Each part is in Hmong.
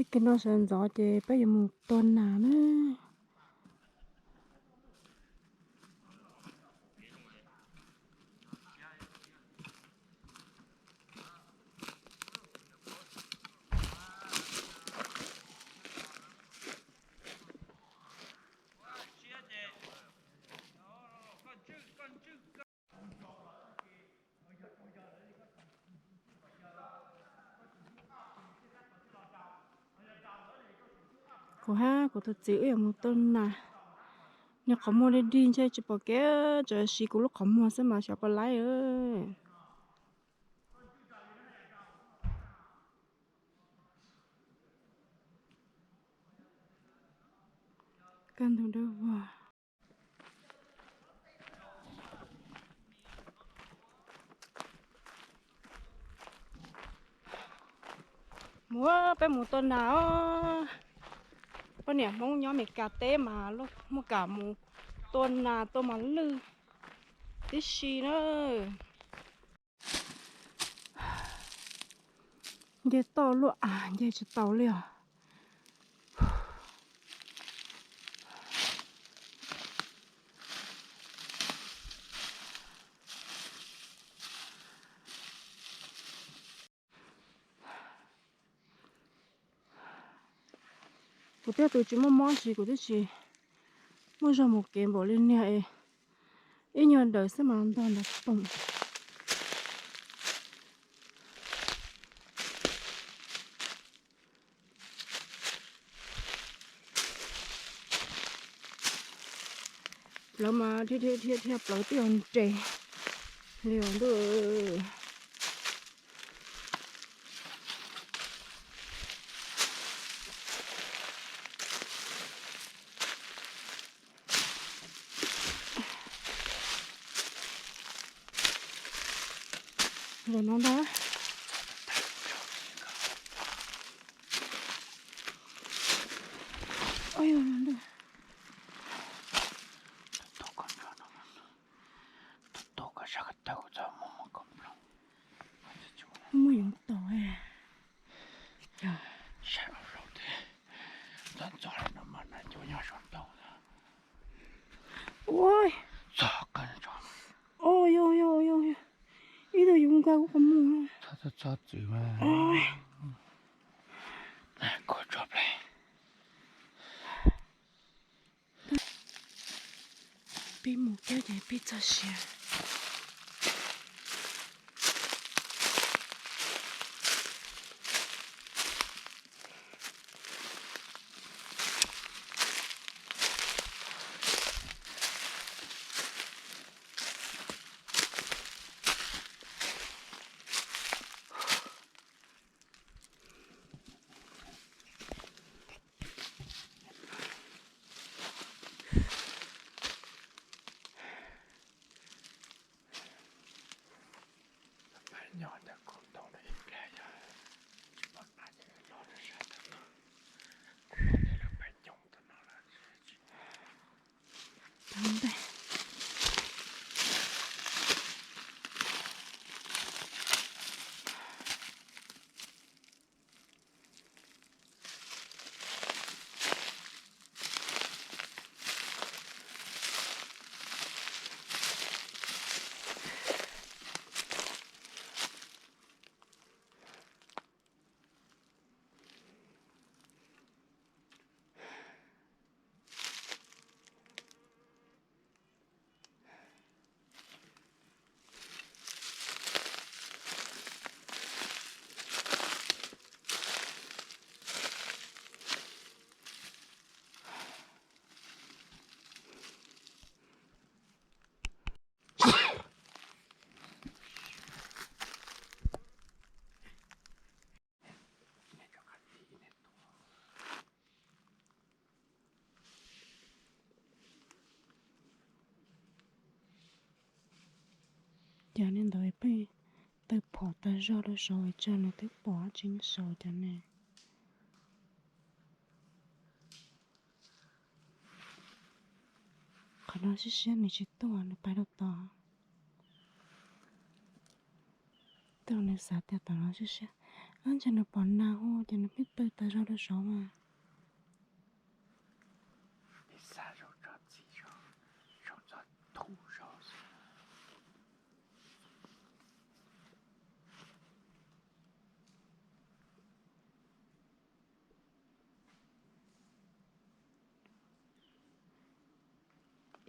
Ib pliag no sawv ntxov ces peb yuav mus tua nas na. Kuv hab kuv tus txiv wb yuav mus tua nas. Nws qhov muag dig dig ntshe tsis pom kev, tsuas siv kuv lub qhov muag xwb mas xyov puas laib. Kaj ntug dawb vog. Mus, peb mus tua nas os. Poj niam Hmoob nyob Amelikas teb mas muaj kam mus tua nas tua mas lwj tib si na. Nce toj luaj av nce tsis tau li os. Kuv thiab tus tsis muaj mob sis kuv twb tsis muaj zog mus kev npaum li niag es ib nyuag daws xwb mas ntog ntawd poom. Plawv mas dhia dhia dhia plawv twb yuav nres li os ntuj. Zaum no ntag. Muaj yoov tom. Ua, o, yog yog yog, ib tug yoov nqa kuv qhov muag. Peb mus kiag ces peb txog siav. Cas nej ntawd peb twb pom tag zog lub saud es tsam nws twb pom tsis nyob saud cas ne. Qhov no siab siab nws tsis tuaj nws pais rau tod. Twb nws xav tias tom no siab siab, ab ntshe nws pom nas hu ces nws pheej taw Tau zaub rau saud mas. Ib xav zaub tso txiv zaub, zaub txog thuv zaub xwb.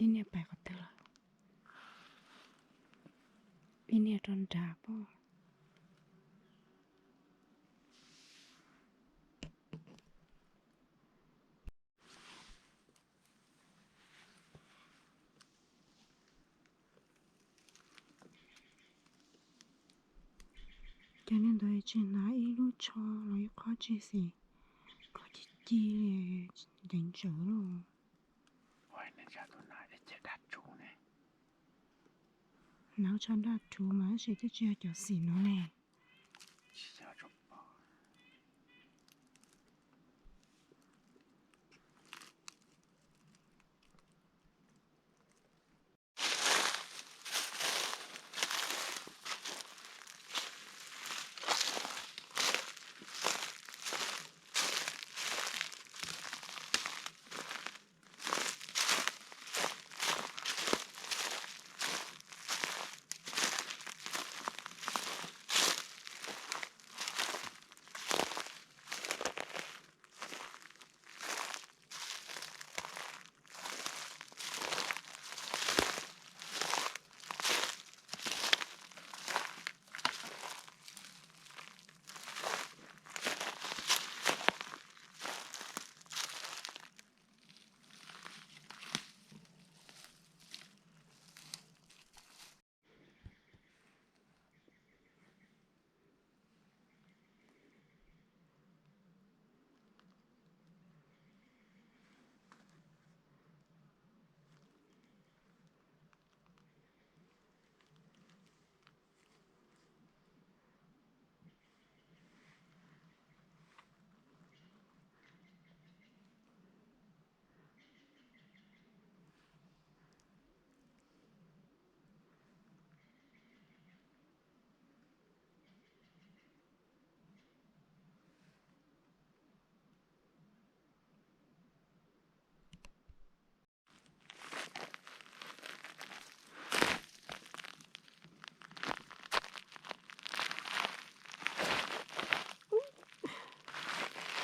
Ib niag pais qhov twg lawm? Ib niag rau nrad pob. Cov niag ntawd tsis hnav ib lub tsho los ib qho tsis xim, koj ci ci li, ntev ntsawv lawm. Hnav tsho daj rhuv mas tab sis twb tsis yog cov xim no ne.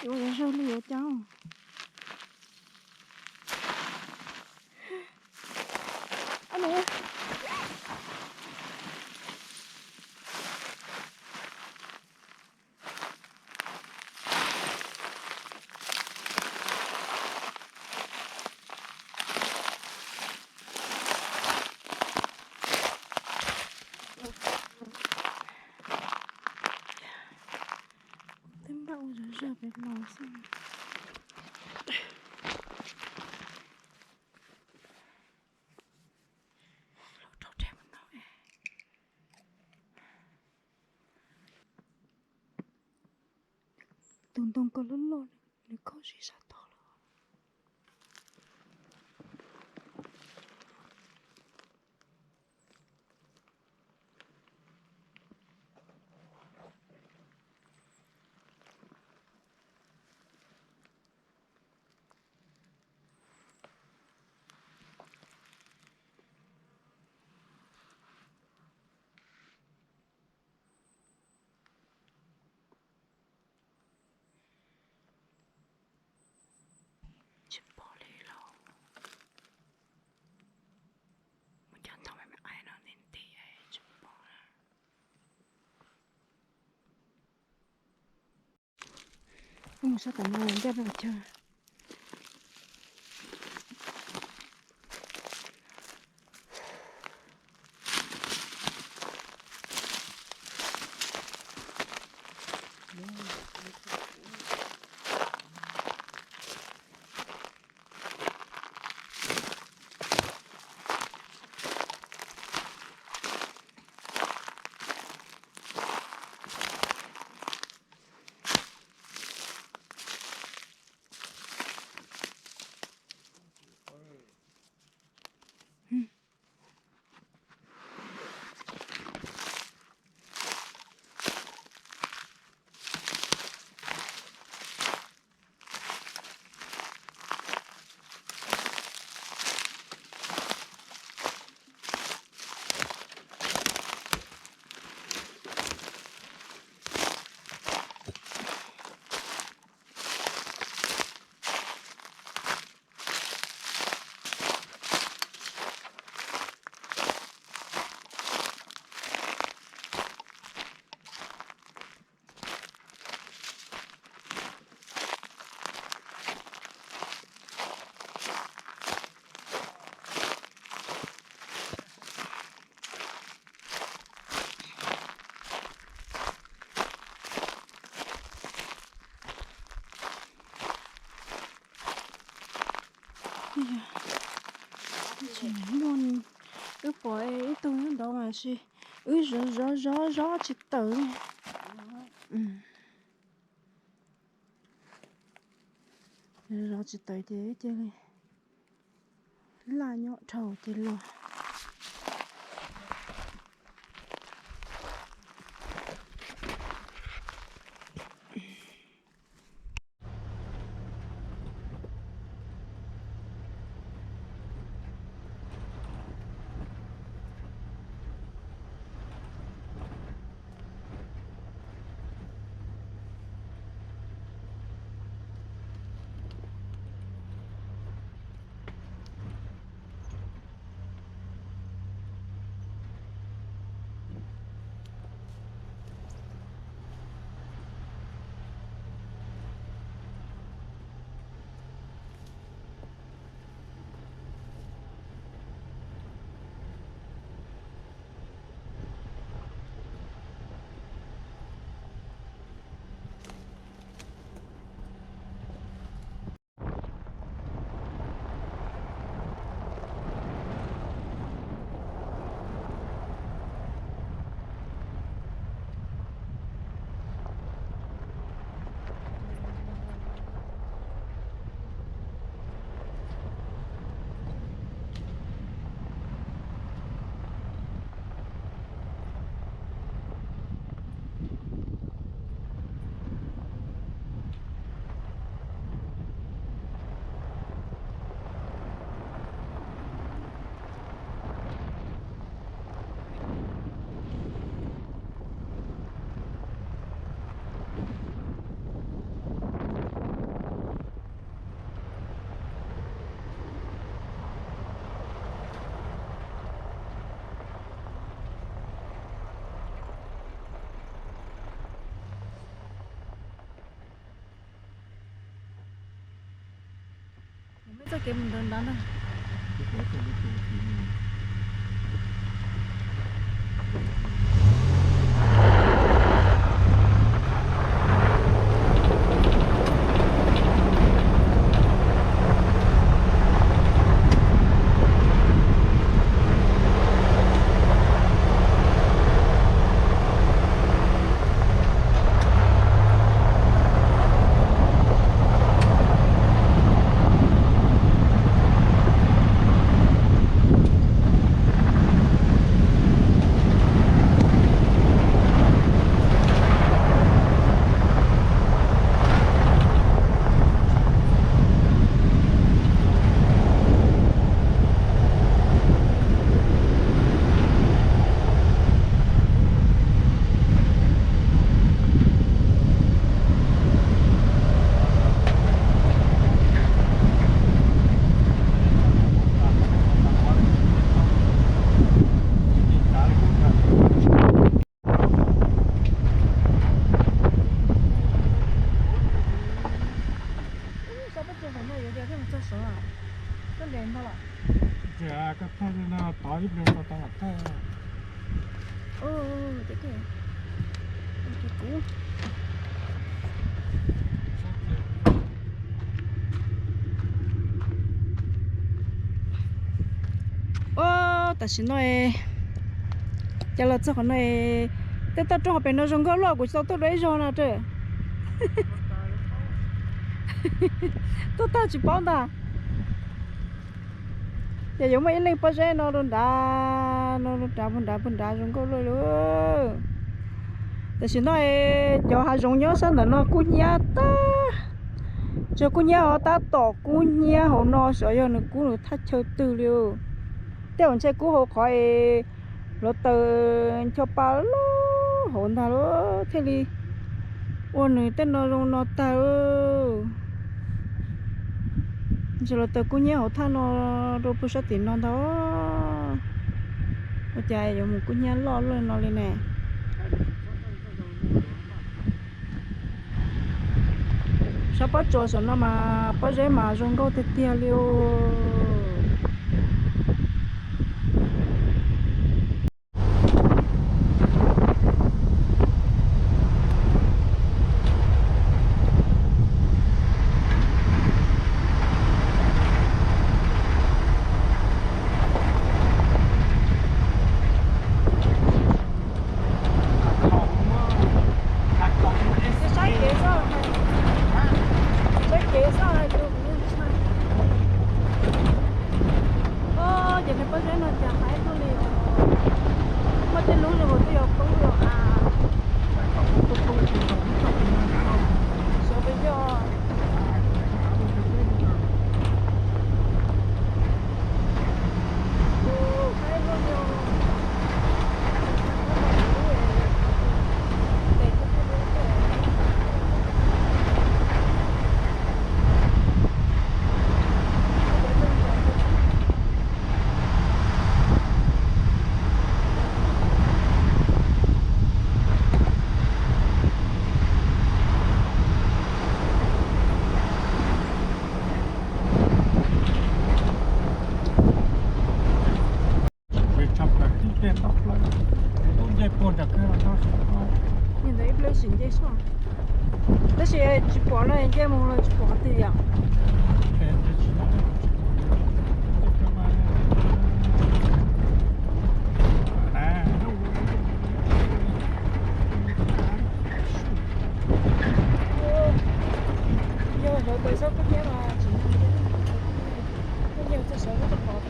Ua zog li yuav cas. Twb npaj ua zog zog pem los xwb. Tus ntoo ko loj loj, nws khov siab sab tod lawm. Tsis pom li lauj. Mus cov ntoo me me aib no nti nti tsis pom na. Wb mus sab tom no ncaj rau chaw. Tsis muaj, wb pom ib tug nyob nraud mas wb zov zov zov zov tsis tawm li. Zov tsis tawm ces cia li laj nyob dhau ces los. Muaj txoj kev mus ntawd nrad na. Sab pab tsuas saum no yuav tias thiaj mus txog saud, koj nres ntog los? Koj thaij no tod ib pliag tau tau mam thaij. Ua, ua, ua, ua, ua, ua, ua, ua, ua, ua, ua, ua, ua, ua, Ua, tam sim no cas los txog qhov no, tej toj roob hauv pem no zoo nkauj luaj, kuv tsis tau tuaj dua ib zaug no. Tuaj tag tsis paub ntag. Ces yuav muaj ib leeg pob zeb no rau nrad, no rau nrad, puag nrad, puag nrad zoo nkauj luaj li. Tam sim no cov hav zoov nyob sab ntawm no kub hnyiab tag, tsuas kub hnyiab hauv tab tom kub hnyiab hauv no xyov yog nws kub nws thaj chaw twg li. Tej zaum ntshe kub hauv qhov es hluav taws ncho pa loj hauv ntag lauj, thiaj li ua nws tej no zoo no tag. Ntshe hluav taws kub hnyiab hauv thaj no rau puag sab tim no ntag. Ua cas yuav mus kub hnyiab loj luaj no li ne? Sab pob tsuas saum no mas pob zeb mas zoo nkauj tiag tiag li os. Nce mus los tsis pom qhov twg yom. Yog hluav taws xob kub hnyiab mas tsis nag, kub hnyiab txog saud lub pov.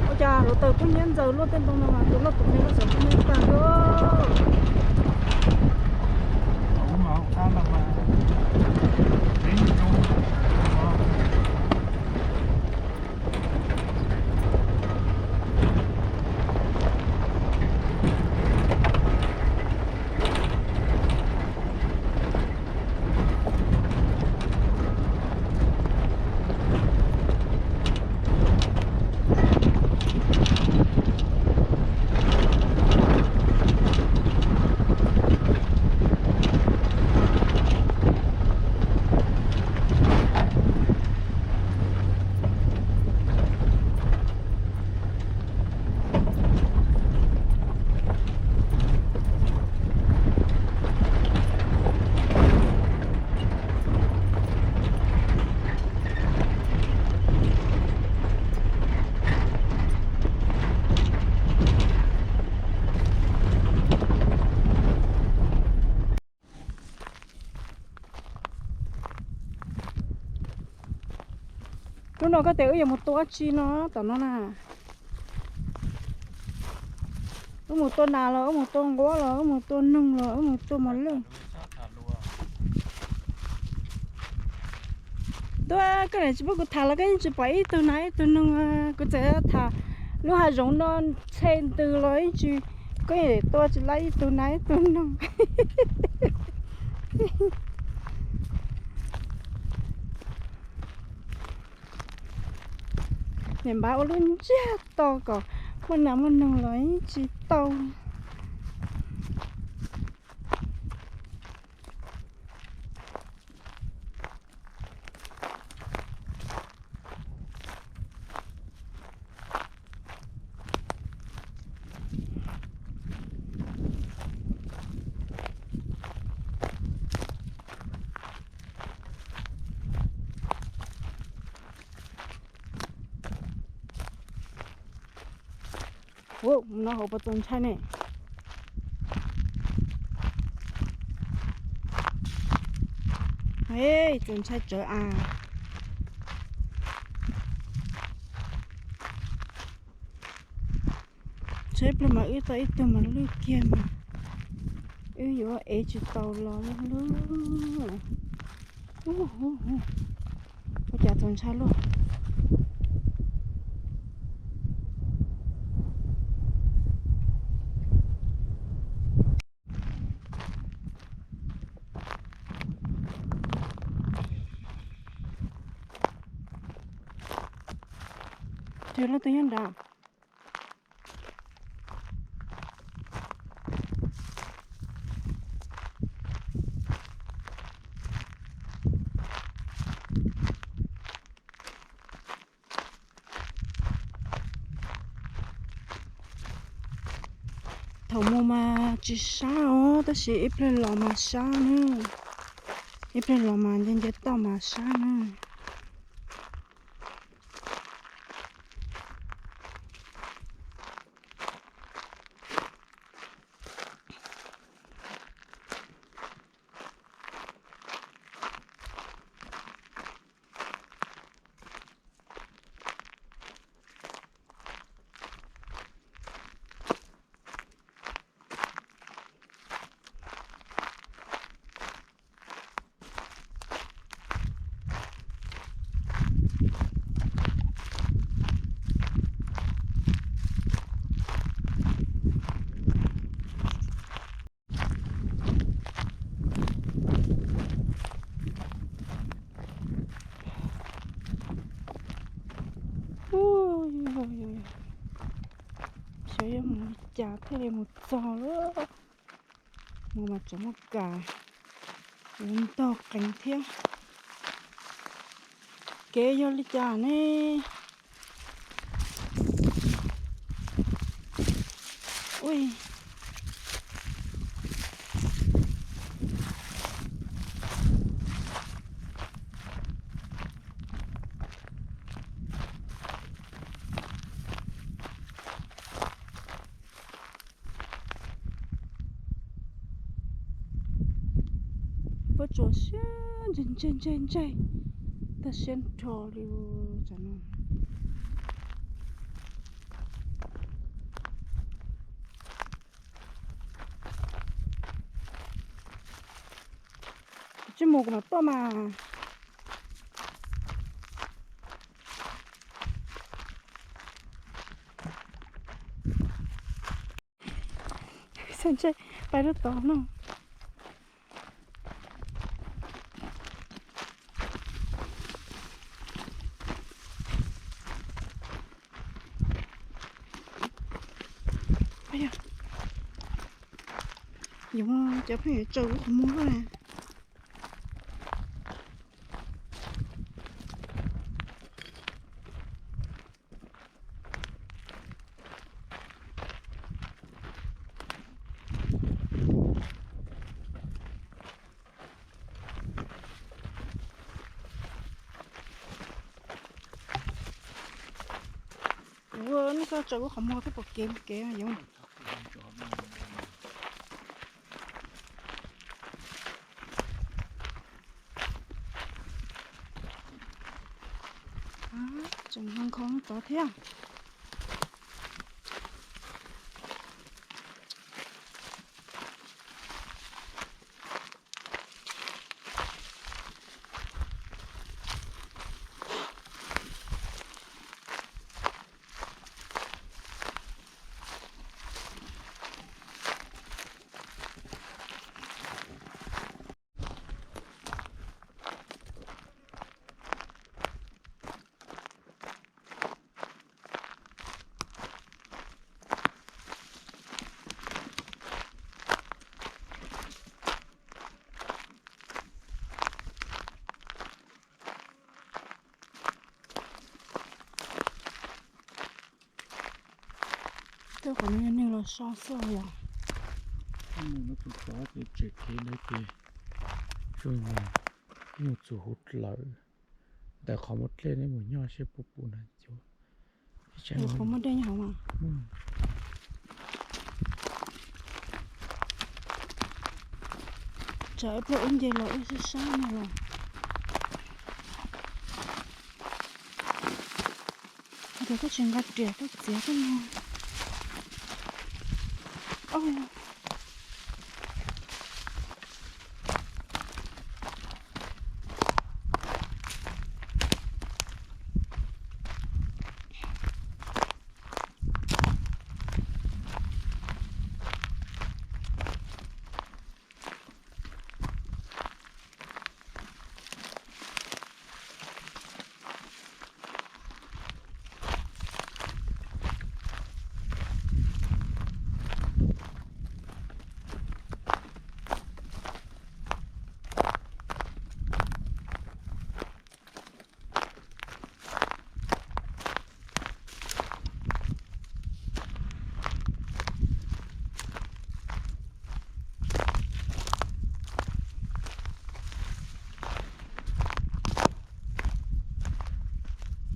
Ua cas hluav taws kub hnyiab ntxaws luaj tej ntoo no mas tus loj tus me loj xav kub hnyiab tag. Hnub no koj tias wb yuav mus tua dab tsi no tom no na? Wb mus tua nas los wb mus tua nquab los wb mus tua noog los wb mus tua mos lwj. Tuaj, koj niam tsis pub kuv tham los koj yeej tsis pom ib tug nas ib tug noog. Kuv txawm tham lub hav zoov no txhe ntws los yeej tsis, koj yeej tuaj tsis laib ib tug nas ib tug noog. Niam npab ua lub ntsiag to kom muaj nas muaj noog los yeej tsis tau. Ua, no hauv puas txaus ntshai ne? Txaus ntshai tsawv as. Tsheb plaws mas wb tau ib tug mos lwj kiag mas wb yuav ev tsis tau los lub. Ua cas txaus ntshai luaj. Ces leej twg nyob nrad? Thaum mus mas tsis sab os, tab sis ib pliag los mas sab na. Ib pliag los mas nce nce toj mas sab na. Xyov yuav mus li cas thiaj li mus txog lawm. Mus mas tseem muaj kam ntog qees thiab. Kev yog li cas ne? Pob tsuas siab ntseg ntseg ntseg ntseg, tag siab nrho li tsam no. Tsis mus kuv mam tuaj mas. Xav ntshe pais rau tod no. Yuav cov pheej yuav tsaws kuv qhov muag lawm. Kuv ua nej txhob tsaws kuv qhov muag thiab pom kev kev yuav. Tseem hoo khau tod thiab. Tej qhov no yog neeg los so xwb os yom. Mus no tus tod ces tseem kev ntawd ces tsuas mus, mus txog hauv dlawg ntawm qhov muaj dlej, neb mus nyob seb puas pom na. Qhov muaj dej nyob hauv mas. Tsam ib pliag wb nce los wb sab sab no los. Hais tias koj tsis nqa riam koj txiav koj no.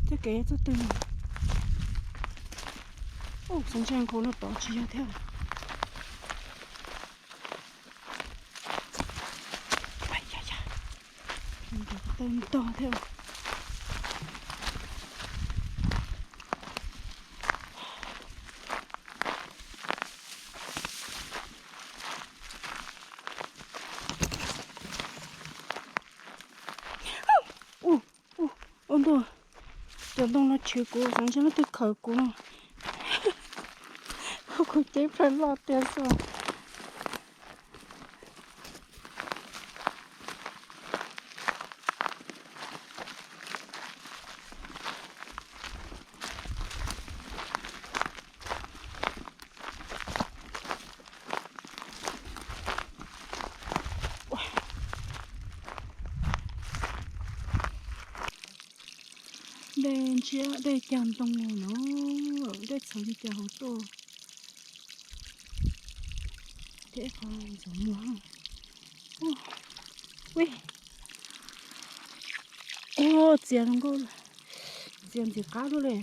Tej kev txoj twg? Ub, xav ntshe nkaus no tod tsis yog thiab. Tawg ntog thiab. Ua ntuj, cov ntoo no chwv kuv, xav ntshe leej twg khawm kuv no. Kuv cev plhaw loj tiag xwb. Dej ntshiab dej cag ntoo no, dej txhawv li cas hauv tuaj. Ib qho ntxuav muag. Ua, txias zoo nkauj, txias ntxim qab luaj li.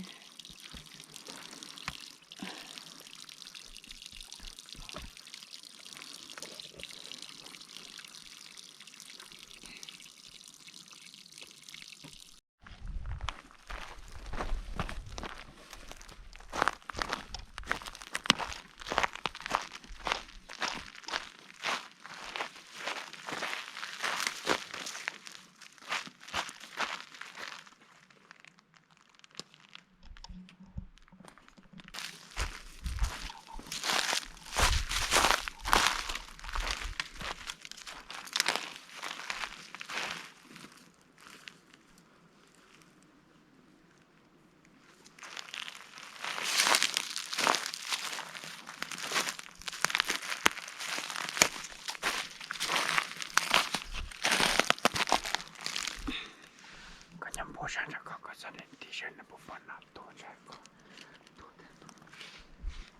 Koj nyob npuab sab ntsag ko, koj txog tim sab no puas pom nas tuag ntsag ko.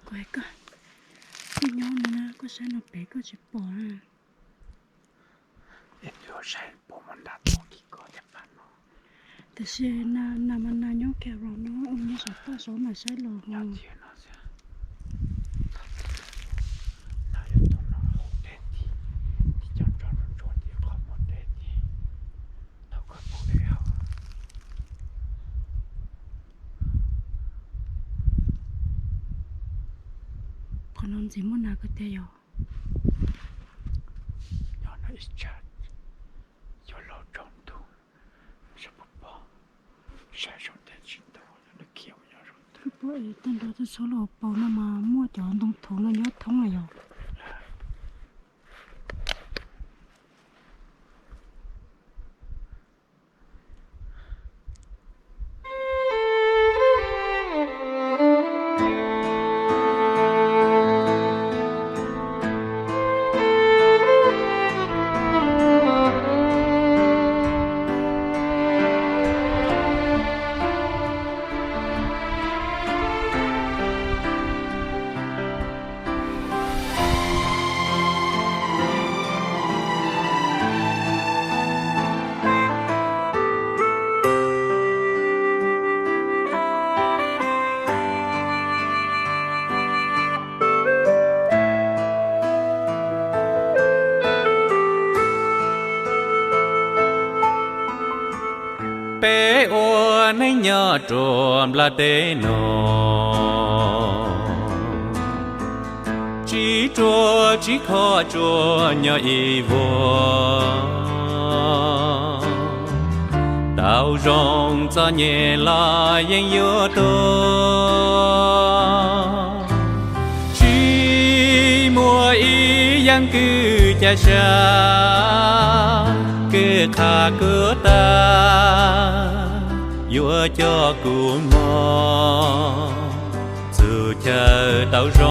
Koj, koj nyob no na, koj saib no pem koj tsis pom na. Es twb saib puas muaj nra tuaj kis ko thiab pab no. Tiam sis nas mas nas nyob kiag los no, nyob saum toj saud mas saib los ho. Qhov no ntxim muaj nas kawg tiag yog. Nyob no ib tsam yuav laus tsaus ntuj, saib puas pom, saib zoo tej tsis tau, khiav mus nyob zoo. Pom tag nrho tej txhua lub hauv paus no mas muaj cov ntoo thuv no nyob thoob na yog. Peb ua neej nyob rua nplaj teb no, tsis rua tsis khov tsuas nyob ib vuag. Tau zoo txom nyem los yeej yuav tuag, tsis muaj ib yaam kwv ca sab, kwv qha kuv tag, yuav coj kuv moog txug chaw tau zoo.